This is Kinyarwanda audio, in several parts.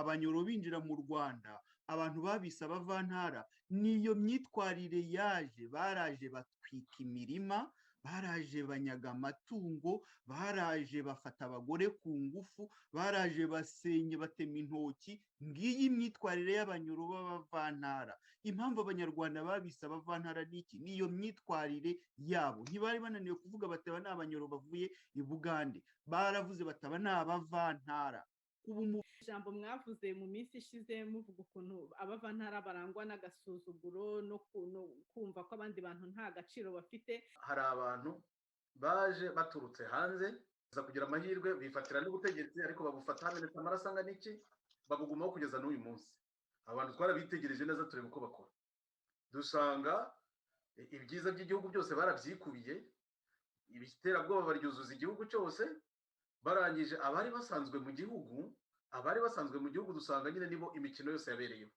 Abanyoro binjira mu Rwanda, abantu babise abavantara. Niyo myitwarire yaje, baraje batwika imirima, baraje banyaga amatungo, baraje bafata abagore ku ngufu, baraje basenye, batema intoki. Ngiyi imyitwarire y'Abanyoro b'abavantara. Impamvu Abanyarwanda babise abavantara ni iki? Niyo myitwarire yabo. Ntibari bananiwe kuvuga bataba ni Abanyoro bavuye i Bugande, baravuze bataba ni abavantara. Ijambo mwavuze mu minsi ishize, muvuga ukuntu abavantara barangwa n'agasuzuguro no kumva ko abandi bantu nta gaciro bafite. Hari abantu baje baturutse hanze, baza kugira amahirwe bifatira n'ubutegetsi, ariko babufata hamenetse amaraso angana iki, babugumaho kugeza n'uyu munsi. Abantu twarabitegereje neza, tureba uko bakora, dusanga ibyiza by'igihugu byose barabyikubiye, ibiterabwoba baryuzuza igihugu cyose. Barangije, abari basanzwe mu gihugu dusanga nyine nibo imikino yose yabereyeho.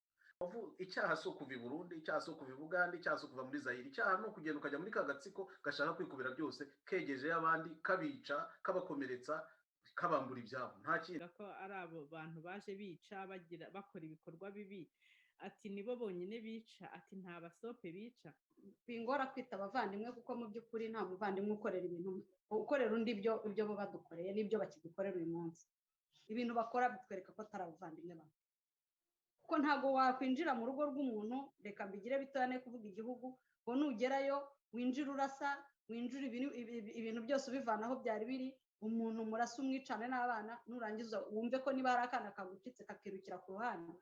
Icyaha si ukuva i Burundi, icyaha si ukuva i Bugande, icyaha si ukuva muri Zayire. Icyaha ni ukugenda ukajya muri ka gatsiko gashaka kwikubira byose, kegejeyo abandi, kabica, kabakomeretsa, kabambura ibyabo, nta kindi. Ko ari abo bantu baje bica, bagira, bakora ibikorwa bibi, ati nibo bonyine bica, ati nta basope bica. Bingora kwita abavandimwe, kuko mu by'ukuri nta muvandimwe ukorera ibintu, ukorera undi ibyo bo badukoreye n'ibyo bakidukorera uyu munsi. Ibintu bakora bitwereka ko atari abavandimwe bawe, kuko ntabwo wakwinjira mu rugo rw'umuntu, reka mbigire bitoya ne kuvuga igihugu, ngo nugerayo winjire urasa, winjire ibintu byose ubivana aho byari biri, umuntu murasa, umwicane n'abana, nurangiza wumve ko niba hari akana kagucitse kakirukira ku ruhande,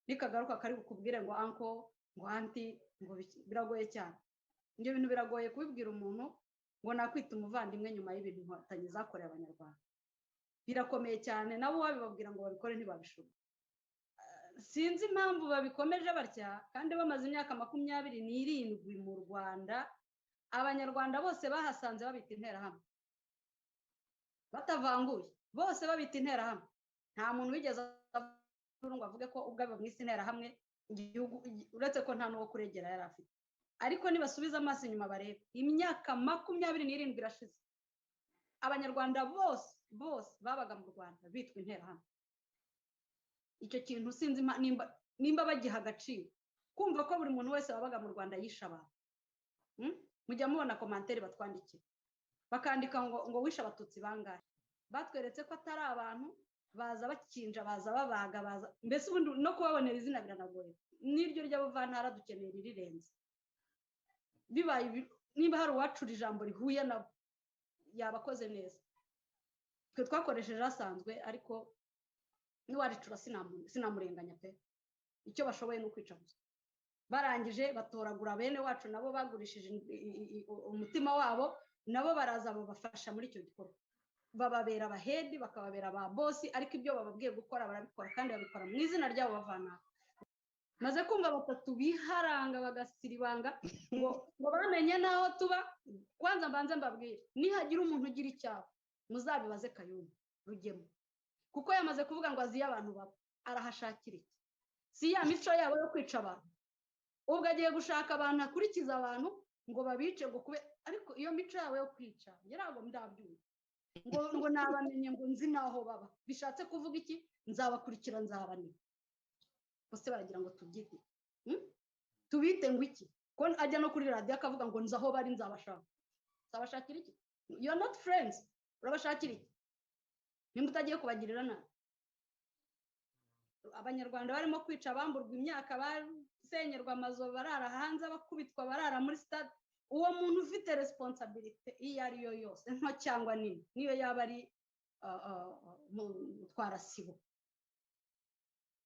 nikagaruka kari bukubwire ngo uncle, ngo auntie, ngo biragoye cyane. Ibyo bintu biragoye kubibwira umuntu ngo nakwita umuvandimwe nyuma y'ibintu Inkotanyi zakorewe Abanyarwanda. Birakomeye cyane. Nabo wabibabwira ngo babikore, ntibabishobora. Sinzi impamvu babikomeje batya, kandi bamaze imyaka 27 mu Rwanda, Abanyarwanda bose bahasanze babita Interahamwe batavanguye, bose babita Interahamwe. Nta muntu wigeze ngo avuge ko ubwo bamwise Interahamwe igihugu, uretse ko nta n'uwo kuregera yari afite. Ariko nibasubiza amaso inyuma barebe, imyaka 27 irashize, Abanyarwanda bose bose babaga mu Rwanda bitwa Interahamwe. Icyo kintu sinzi nimba bagiha agaciro, kumva ko buri muntu wese wabaga mu Rwanda yishe abantu. Mujya mubona commentaire batwandikira, bakandika ngo wishe Abatutsi bangahe? Batweretse ko atari abantu, baza bakinja, baza babaga, baza mbese ubundi no kubabonera izina biranagoye. N'iryo ry'abavantara dukeneye ririrenze. Bibaye niba hari uwacura ijambo rihuye nabo, yaba akoze neza. Twe twakoresheje asanzwe, ariko n'uwaricura sinamurenganya pe. Icyo bashoboye ni ukwica gusa. Barangije batoragura bene wacu, nabo bagurishije umutima wabo, nabo baraza babafasha muri icyo gikorwa, bababera aba head, bakababera ba boss. Ariko ibyo bababwiye gukora barabikora, kandi babikora mu izina ryabo bavana. Maze kumva batatu biharanga bagasiribanga ngo bamenye n'aho tuba. Kwanza mbanze mbabwire, nihagira umuntu ugira icyaha, muzabibaze Kayumba Rugema, kuko yamaze kuvuga ngo aziye abantu baba. Arahashakira iki? Si ya mico yabo yo kwica abantu? Ubwo agiye gushaka abantu, akurikiza abantu ngo babice, ngo kube. Ariko iyo mico yabo yo kwica, njye ntabwo ndabyumva. Ngo nabamenye, ngo nzi n'aho baba, bishatse kuvuga iki? Nzabakurikira, nzabaneka bose. Baragira ngo tubyite, Tubite ngo iki? Ko ajya no kuri radiyo akavuga ngo nzi aho bari, nzabashaka. Nzabashakira iki? You are not friends. Urabashakira iki nimba utagiye kubagirira nabi? Abanyarwanda barimo kwica, bamburwa imyaka, basenyerwa amazu, barara hanze, abakubitwa, barara muri stade. Uwo muntu ufite responsabilité iyo ari yo yose, nto cyangwa nini, niyo yaba ari mutwarasibo,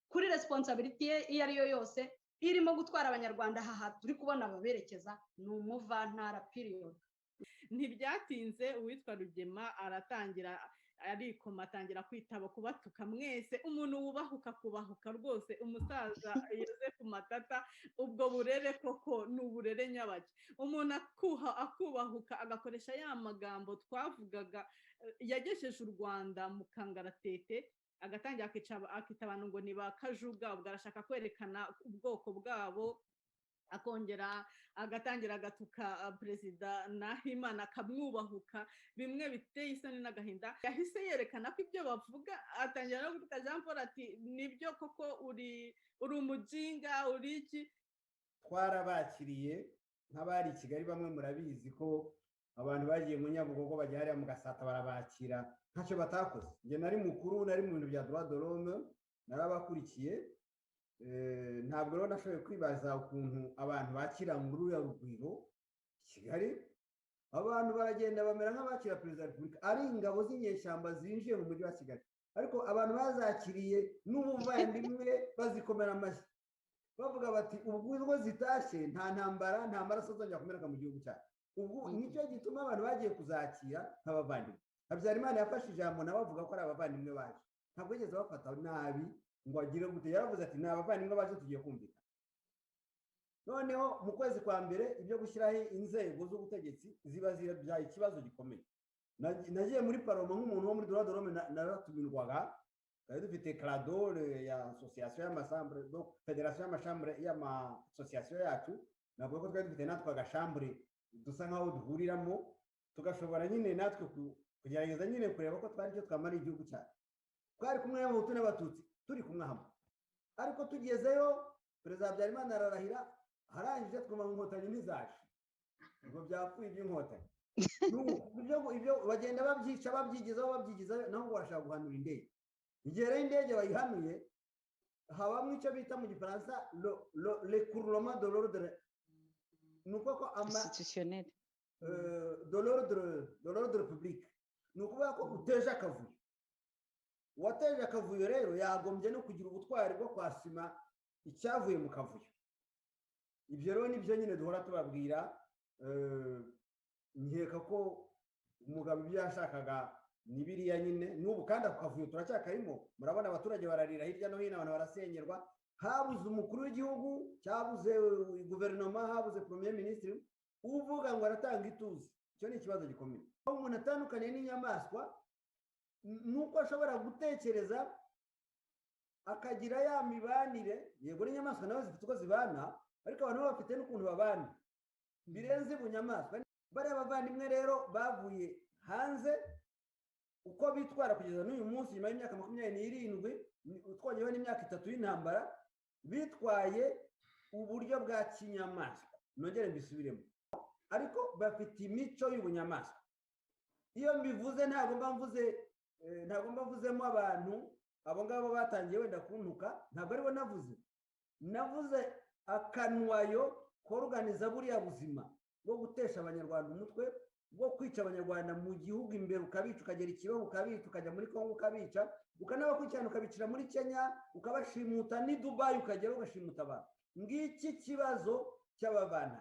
kuri responsabilité ye iyo ari yo yose irimo gutwara Abanyarwanda aha turi kubona baberekeza, ni umuvantara, period. Ntibyatinze, uwitwa Rugema aratangira arikoma, atangira kwitaba, kubatuka mwese. Umuntu wubahuka kubahuka rwose umusaza Yosefu Matata, ubwo burere koko ni uburere nyabaki? Umuntu akubahuka agakoresha ya magambo twavugaga yagejeje u Rwanda mu kangaratete, agatangira akita abantu ngo ni ba Kajuga. Ubwo arashaka kwerekana ubwoko bwabo. Akongera agatangira agatuka Perezida Nahimana, akamwubahuka bimwe biteye isoni n'agahinda. Yahise yerekana ko ibyo bavuga, atangira no gutuka Jean Paul ati: "Nibyo koko uri umujinga, uri iki?" Twarabakiriye nk'abari i Kigali. Bamwe murabizi ko abantu bagiye mu Nyabugogo, bajya hariya mu Gasata, barabakira, ntacyo batakoze. Njye nari mukuru, nari mu bintu bya droit de l'homme, narabakurikiye. Ntabwo rero nashoboye kwibaza ukuntu abantu bakira muri uriya Rugwiro Kigali. Abantu baragenda bamera nk'abakira perezida wa repubulika, ari ingabo z'inyeshyamba zinjiye mu mujyi wa Kigali, ariko abantu bazakiriye n'ubuvandimwe, bazikomera amashyi, bavuga bati: "Ubwo zitashye, nta ntambara, nta maraso azongera kumeneka mu gihugu cyacu." Ubwo nicyo gituma abantu bagiye kuzakira nk'abavandimwe. Habyarimana yafashe ijambo nawe avuga ko ari abavandimwe baje. Ntabwo yigeze bafata nabi ngo agire gute. Yaravuze ati: "Ni abavandimwe baje, tugiye kumvikana." Noneho mu kwezi kwa mbere, ibyo gushyiraho inzego z'ubutegetsi ziba zibyaye ikibazo gikomeye. Nagiye muri parlement nk'umuntu wo muri droit de l'homme, naratumirwaga. Twari dufite CLADHO ya association y'amasambre, fédération y'amachambre y'ama-association yacu. Navuga ko twari dufite natwe agachambre dusa nk'aho duhuriramo, tugashobora nyine natwe kugerageza nyine kureba ko twari icyo twamara igihugu cyacu. Twari kumwe n'Abahutu n'Abatutsi, turi kumwe hamwe. Ariko tugezeyo, Perezida Habyarimana ararahira, arangije twumva ngo Inkotanyi ntizaje, ngo byapfuye iby'Inkotanyi. Ibyo bagenda babyica, babyigizaho, babyigizaho, naho ngo barashaka guhanura indege. Igihe rero indege bayihanuye, habamo icyo bita mu Gifaransa l'écroulement de l'ordre, ni uko ko ama Institutionnel. De l'ordre public, ni ukuvuga ko uteje akavuyo. Uwateje akavuyo rero yagombye no kugira ubutwari bwo kwasima icyavuye mu kavuyo. Ibyo rero nibyo nyine duhora tubabwira. Nkeka ko umugabo ibyo yashakaga ni biriya nyine. N'ubu kandi ako kavuyo turacyakarimo. Murabona abaturage bararira hirya no hino, abantu barasengerwa. Habuze umukuru w'igihugu, cyabuze guverinoma, habuze premier ministre uvuga ngo aratanga ituze. Icyo ni ikibazo gikomeye. Aho umuntu atandukaniye n'inyamaswa ni uko ashobora gutekereza, akagira ya mibanire. Yego, n'inyamaswa nazo zifite uko zibana, ariko abantu bo bafite n'ukuntu babana birenze ubunyamaswa. Bariya bavandimwe rero bavuye hanze, uko bitwara kugeza n'uyu munsi, nyuma y'imyaka 27, twongeyeho n'imyaka 3 y'intambara, bitwaye uburyo bwa kinyamaswa. Nongere mbisubiremo, ariko bafite imico y'ubunyamaswa. Iyo mbivuze ntabwo mba mvuze, ntabwo mba mvuzemo abantu abo ngabo batangiye wenda kuntuka. Ntabwo aribo navuze. Navuze akanwayo koruganiza buriya buzima bwo gutesha Abanyarwanda umutwe, bwo kwica Abanyarwanda mu gihugu imbere, ukabica, ukagera ikibazo ukabica, ukajya muri Kongo ukabica, ukanabakurikirana ukabicira muri Kenya, ukabashimuta n'i Dubayi, ukagera ugashimuta abantu. Ngiki kibazo cy'abavana.